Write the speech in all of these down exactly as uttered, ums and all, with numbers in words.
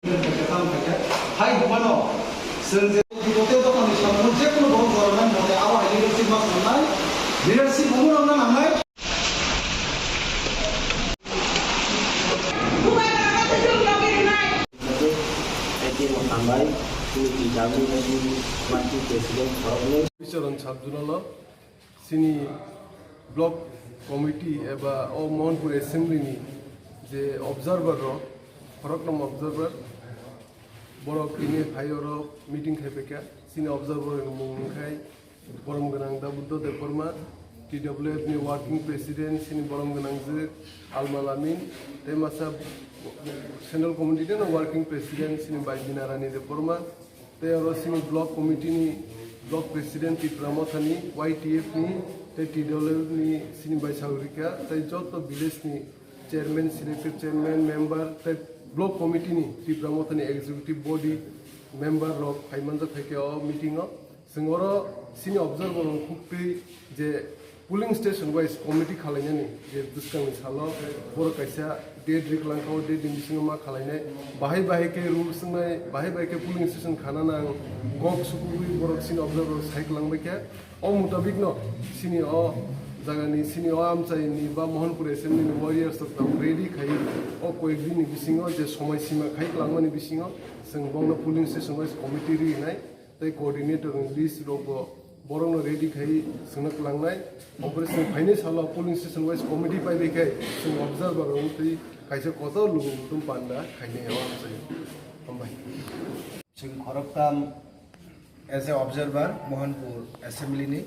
Hai bumano, chwng je joto tei dophani samung je kunu borok joroknai mote abo hai leadership ma sanai, leadership omo rokna nangnai. Thank you, hambai, chini T W F ni working president khoroknwi. Bicharan sabjunalo. Chini block committee eba o Mohanpur assembly ni je observer rok, khoroknam observer, borok tini phai oro meeting khai paikha. Chini observer ni mung wngkhai borom gwnang Da Buddha Debbarma, T W F ni working president, chini borom gwnang je Alma Lamin, tei masa central committee ni working president, chini bai Binarani Debbarma, tei oro chini block committee ni block president Tipra Motha ni, Y T F ni, tei T W F ni chini bai Saurika, tei joto village ni chairman, selected chairman, member, tei block committee ni Tipra Motha ni executive body member rok phai manjak phaikha o meeting o. Chwng oro chini observer rok khuk twi je polling station wise committee khalainani je bwskangni salo borok kaisa date ri kwlangkha, o date ni bisingo ma khalainai, bahai bahai khe rules wngnai, bahai bahai khe polling station khana nang, kok sukugwi borok chini observer rok sai kwlangbaikha. O mutabikno chini o jagani, chini o amchaini ba Mohanpur assembly ni warriors rok tabuk ready khai o koyek din ni bisingo je somoi sima khai kwlangmani bisingo chwng bongno polling station wise committee ri nai. Tei coordinator ni list rok bo borok no ready khai swngna kwlangnai. Operation phainai salo polling station wise committee pai bai khai chwng observer rok twi kaisa kotor lugu mutum panda khainai o amchai. Hambai. Chwng khoroktham as a observer Mohanpur assembly ni,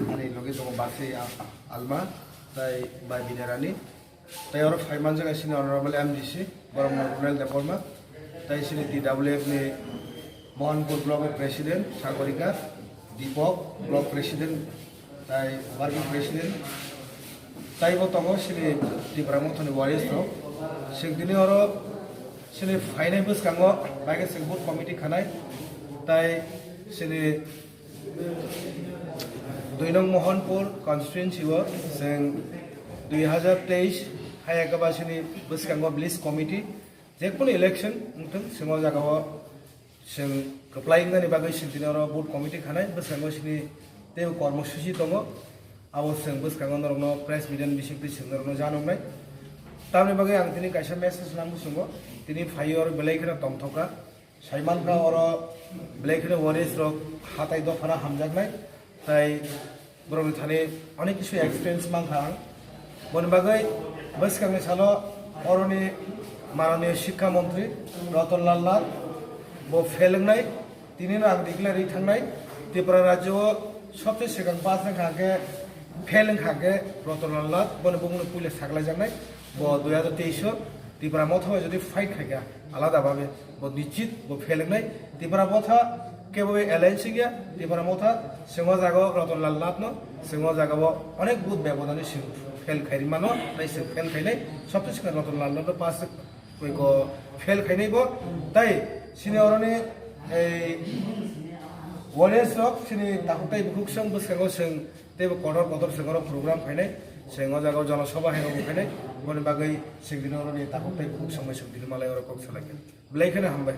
ani loge tongo Basi A-, Alma, tai bai Binarani. Tei oro phai manjak sini Honorable M D C, Boromno Ronel Debbarma. Tei sini T W F ni Mohanpur Block ni President, Sagorika, Deepak, Block President, tei Working President. Tei bo tongo sini Tipra Mothani warriors rok. Sing tini oro sini phainai bwskango, bai khe sing booth committee khanai. Tei sini Dui nong Mohanpur constituency o chwng dui hazar teis hayakaba sini bwskango village committee, jekunu election wngthwng, chwng o jaga o chwng kwplai wngnani bagwi chwng tini oro booth committee khanai, bwskango sini tei kormosuchi tongo, abo chwng bwskango norokno press media ni bisingtwi chwng norokno janoknai. Tamni bagwi ang tini kaisa message nang muchungo, tini phaiwi oro belai kheno tongthokha. Saimankha oro belai kheno warriors rok hatai dophano hamjaknai, tai borokni thani onek kisu experience mankha ang. Boni bagwi bwskangni salo oroni mananiya Shikkha Montri Ratan Lal Nath bo fail wngnai, tinino ang declare ri thangnai. Tripura rajyo o sobse swkang pass wngkha khe, fail wngkha khe Ratan Lal Nath, boni bumungno puila saklaijaknai. Bo dui hazar teis o Tripura Motha bai jodi fight khaikha alada bhabe, bo nichit bo fail wngnai. Tripura Motha kebo alliance wngya, Tripura Motha chwng o jaga o Ratan Lal Nath no, chwng o jaga o onek booth bebodani chwng fail khairi mano, tei chwng fail khainai, sobse swkang Ratan Lal Nath no pass koi ko fail khainai bo, tei sini oroni ei warriors rok sini takhuk tei bukhuk song bwskango chwng tei bo kotor kotor chwng oro program khainai, chwng o jaga o jana sabha hai rok khainai, boni bagwi chwng dino oroni takhuk tei bukhuk song bai chwng dino malai oro kok salai kha. Belai kheno hambai.